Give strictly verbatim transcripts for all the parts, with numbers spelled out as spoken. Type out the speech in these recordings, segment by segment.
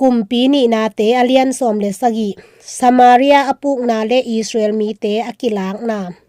Kumpi Nihnate a lian sawm le sagih. Samaria a pukna le Israel mite a kilakna.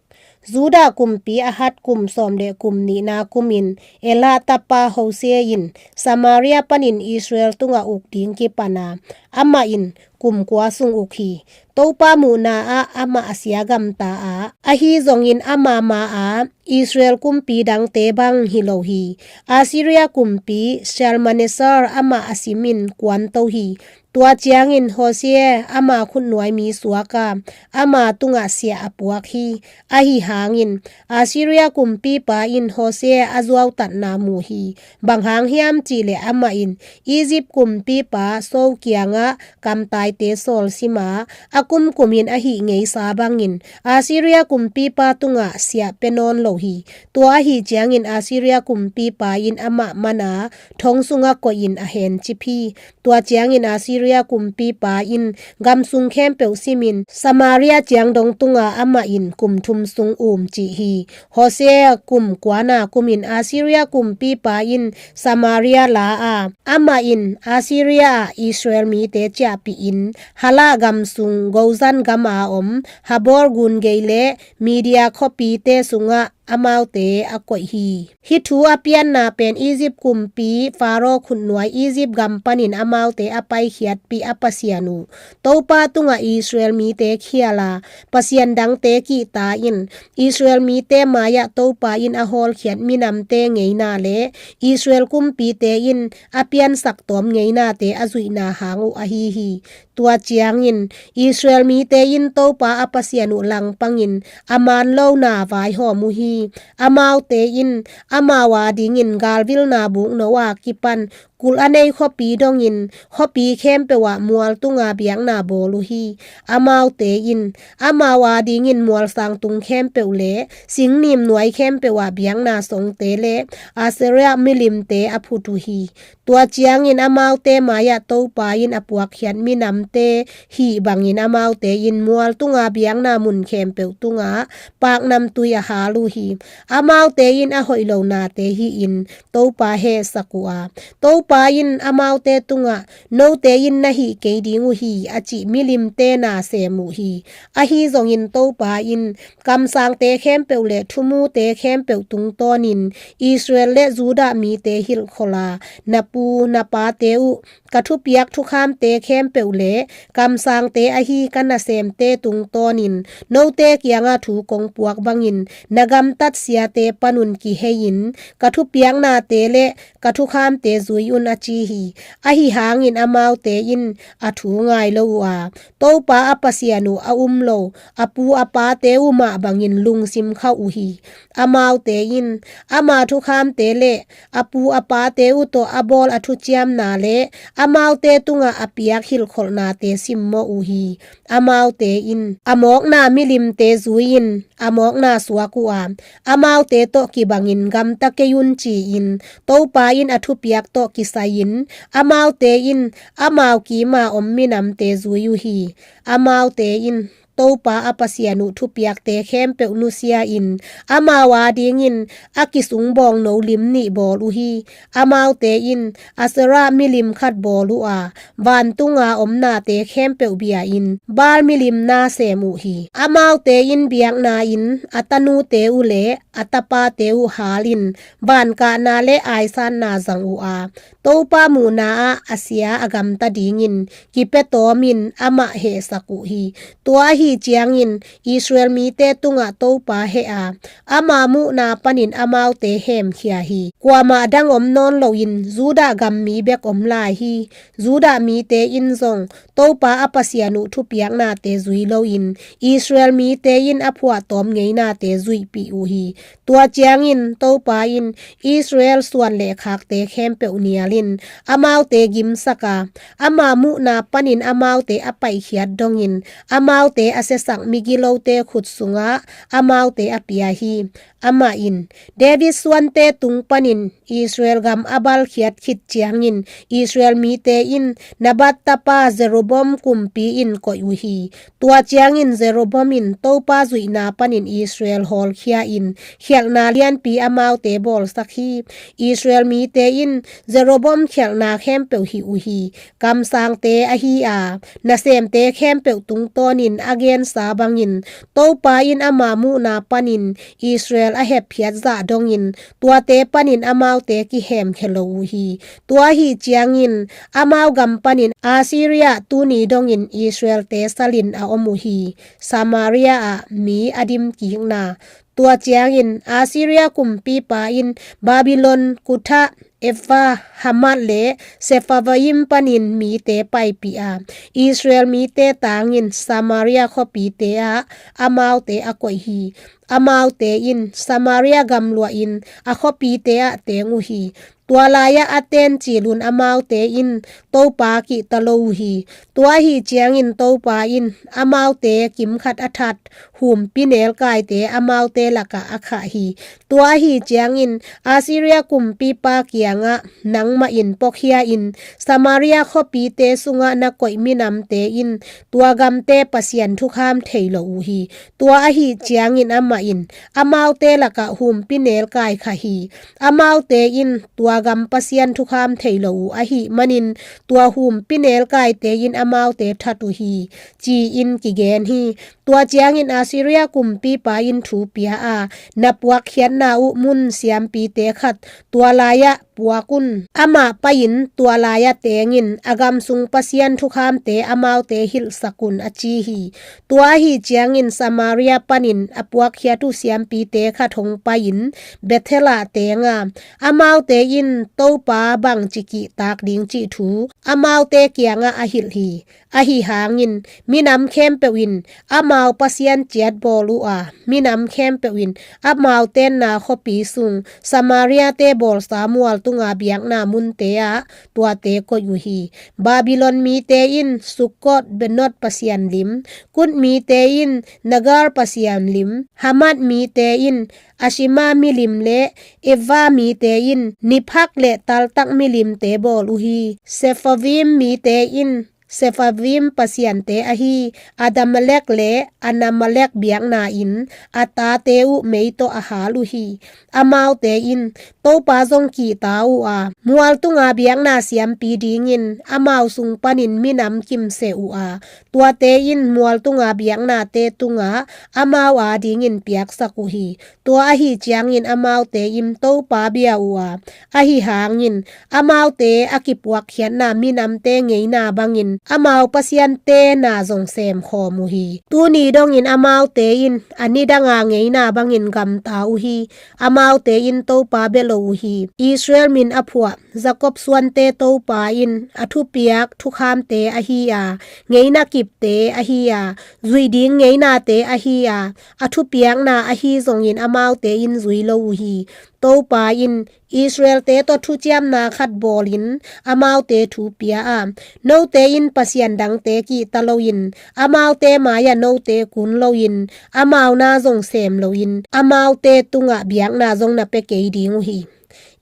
Judah kumpi Ahaz kum sawm le kum nihna kumin Ela tapa Hosea in Samaria panin Israel tungah uk ding kipan a, amah in kum kua sung uk hi. Topa muhna ah amah a sia gamta a, ahi zongin ama ma-a Israel kumpi dangte bang hi lo hi. Assyria kumpi Shalmaneser amah a simin kuanto hi. Tua ciangin Hosea ama khutnuai mi suak a, ama tungah siah a puak hi. Ahi hangin Assyria kumpipa in Hosea a zuautatna mu hi. Bang hang hiam cihleh amah in Egypt kumpipa So kiangah kamtaite sawlsim a, a kumkumin a hih ngeisa bangin Assyria kumpipa tungah siah pia nawn lo hi. Tua ahi ciangin Assyria kumpipa in amah man a, thong sungah koihin a hencip hi. Tua ciangin Assyria kumpipa in gam sung khempeuh simin Samaria ciang dong tunga amah in kum thum sung um cih hi. Hosea kum kuana kumin Assyria kumpipa in Samaria la a, amah in Assyria ah Israel mite ciahpihin Halah gam sung Gozan gama om Habor gun gei le Media khuapite sungah amaute a koih hi. Hih thu a pianna pen Egypt kumpi Pharaoh khutnuai Egypt gam panin amaute a paikhiatpih a Pasian uh Topa tungah Israel mite khial a, pasian dangte kihta in Israel mite mai-ah Topa in a hawlkhiat minamte ngeina le Israel kumpite in a piansak tawm ngeinate a zuihna hang uh ahi hi. Tua ciangin Israel mite in Topa a Pasian uh langpangin a man lona vaihawm uh hi. Amaute in amau a dingin galvilna bukno a kipan kulh a nei khuapi dongin khuapi khempeuh ah mual tunga biakna bawl uh hi. Amaute in amau a dingin mualsang tung khempeuh le singnim nuai khempeuh ah biakna songte le Asherah milimte a phut uh hi. Tua ciangin amaute mai-ah Topa in a puakkhiat minamte hih bangin amaute in mual tunga biakna mun khempeuh tungah paknamtui a hal uh hi. Amaute in a hoih lonate hih in Topa hehsak uh a, Topa in amaute tungah, "Note in na hih kei ding uh hi," a cih milimte na sem uh hi. Ahi zongin Topa in kamsangte khempeuh le thumute khempeuh tungtawnin Israel le Judah mite hilhkholh a, "Na pu na pate uh ka thupiak thukhamte khempeuh le kamsangte ahi ka nasemte tungtawnin note kiangah thu kong puak bangin na gamtat siate panun kihei-in ka thupiaknate le ka thukhamte zui un," a ci hi. Ahi hangin amaute in a thu ngai lo uh a, Topa a Pasian uh a um lo a pu a pate uh mah bangin lungsim khauh uh hi. Amaute in ama thukhamte le a pu a pate uh tawh a bawl a thuciamna le amaute tungah a piak hilhkholhnate simmawh uh hi. Amaute in a mawkna milimte zui-in a mawkna suak uh a, amaute tawh kibangin gamta kei un ci-in Topa in a thupiak tawh kisai-in amaute in amau kima om minamte zui uh hi. Amaute in Topa a Pasian uh thupiakte khempeuh nusia-in amau a dingin a kisumbawngno lim nih bawl uh hi. Amaute in Asherah milim khat bawl uh a, vantunga om nate khempeuh bia-in Baal milim na sem uh hi. Amaute in biakna-in a tanute uh le a tapate uh halin vankahna le aisanna zang uh a, Topa muhna ah a sia a gamta dingin kipia tawmin amah hehsak uh hi. Tua ahi ciangin Israel mite tungah Topa heh a, ama muhna panin amaute hemkhia hi. Kuamah dang om nawn loin Judah gam mi bek om lai hi. Judah mite in zong Topa a Pasian uh thupiaknate zui loin Israel mite in a phuahtawm ngeinate zuihpih uh hi. Tua ciangin Topa in Israel suan le khakte khempeuh nialin amaute gimsak a, ama muhna panin amaute a paihkhiat dongin amaute a siasak migilote khut sungah amaute a pia hi. Amah in David suante tung panin Israel gam a balkhiat khit ciangin Israel mite in Nebat tapa Jeroboam Jeroboam kumpi in koih uh hi. Tua ciangin Jeroboam in Topa zuihna panin Israel hawlkhia in khialhna lianpi amaute bawlsak hi. Israel mite in Jeroboam khialhna khempeuh hih uh hi. Kamsangte ahi a, nasemte khempeuh tungtawnin a gensa bangin Topa in ama muhna panin Israel a hepkhiat zah dongin tuate panin amaute kihemkhia lo uh hi. Tua ahi ciangin amau gam panin Assyria tuni dongin Israelte salin a om uh hi. Samaria ah mi a dimkikna. Tua ciangin Assyria kumpipa in Babylon, Kutha, Ava, Hamath le Sepharvaim panin mite paipih a, Israel mite tangin Samaria khuapite ah amaute a koih hi. Amaute in Samaria gam luahin a khuapite ah teng uh hi. Tua lai-ah a ten cilun amaute in Topa kihta lo uh hi. Tua ahi ciangin Topa in amaute kimkhat a that humpi nelkaite amaute lakah a khah hi. Tua ahi ciangin Assyria kumpipa kiangah, nangmah in pawkhia in Samaria khuapite sungah na koih minamte in tua gamte Pasian thukham thei lo uh hi. Tua ahi ciangin amah in amaute lakah humpi nelkai khah hi. Amaute in tua gam Pasian thukham thei lo uh ahih manin tua humpi nelkaite in amaute that uh hi, ci-in kigen hi. Tua ciangin Assyria kumpipa in thu pia a, na puakkhiatna uh mun siampite khat tua lai-ah puak un. Amah pai-in tua lai-ah tengin a gam sung Pasian thukhamte amaute hilhsak un, a ci hi. Tua ahi ciangin Samaria panin a puakkhiat uh siampite khat hong pai-in Bethel ah teng a, amaute in Topa bangci kihtak ding cih thu amaute kiangah a hilh hi. Ahi hangin minam khempeuh in amau pasian ciat bawl uh a, minam khempeuh in amau tenna khuapi sung Samaria-te bawlsa mual tunga biakna munte ah tuate koih uh hi. Babylon mite in Sukkot, Benoth pasian lim, Kut mite in Nergal pasian lim, Hamath mite in Ashima milim le Ava mite in Niphak le Tartak milimte bawl uh hi. Sepharvaim mite in Sepharvaim pasiante ahi Adrammelek le Anammelek biakna-in a tate uh mei tawh a hal uh hi. Amaute in Topa zong kihta uh a, mual tunga biakna siampi dingin amau sung panin minam kimseh uh a, tuate in mual tunga biaknate tungah amau adingin piaksak uh hi. Tua ahi ciangin amaute in Topa bia uh a, ahi hangin amaute a kipuakkhiatna minamte ngeina bangin amau pasiante na zong semkhawm uh hi. Tuni dongin amaute in a nidanga ngeina bangin gamta uh hi. Amaute in Topa bia lo uh hi. Israel min a phuah Jakob suante Topa in a thupiak thukhamte ahi a, ngeina kipte ahi a, zuih ding ngeinate ahi a, a thupiakna ahi zongin amaute in zui lo uh hi. Topa in Israel-te tawh thuciamna khat bawlin amaute thu pia a, note in pasian dangte kihta loin, amaute mai-ah note kun loin, amau na zong sem loin, amaute tungah biakna zong na pia kei ding uh hi.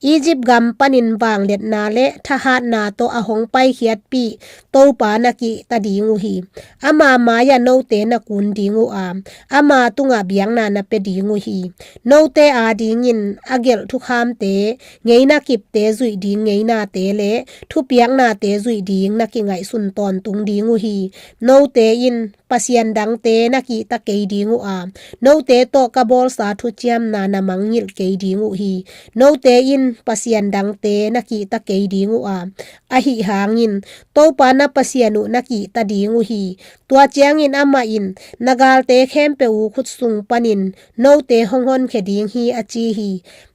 Egypt gam panin vangliatna le thahatna tawh a hong paikhiatpih Topa na kihta ding uh hi. Ama mai-ah note na kun ding uh a, ama tungah biakna na pia ding uh hi. Note adingin a gelh thukhamte, ngeina kipte zuih ding ngeinate le thupiaknate zuih ding na kingaihsun tawntung ding uh hi. Note in pasian dangte na kihta kei ding uh a, note tawh ka bawlsa thuciamna na mangngilh kei ding uh hi. Note in pasian dangte na kihta kei ding uh a, ahi hangin Topa na Pasian uh na kihta ding uh hi. Tua ciangin amah in na galte khempeuh uh khut sung panin note hong honkhia ding hi, a ci hi.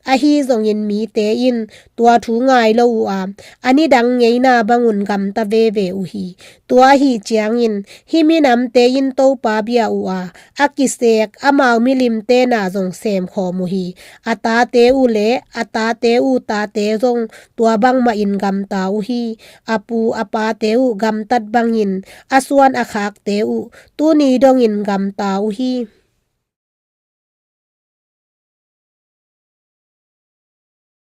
Ahi zongin mite in tua thu ngai lo uh a, a nidang ngeina bangun gamta veve uh hi. Tua ahi ciangin hih minamte in Topa bia uh a, a kisek amau milimte na zong semkhawm uh hi. A tate uh le a tate uh tate zong tua bangmahin gamta uh hi. A pu a pate uh gamtat bangin a suan a khakte uh tuni dongin gamta uh hi.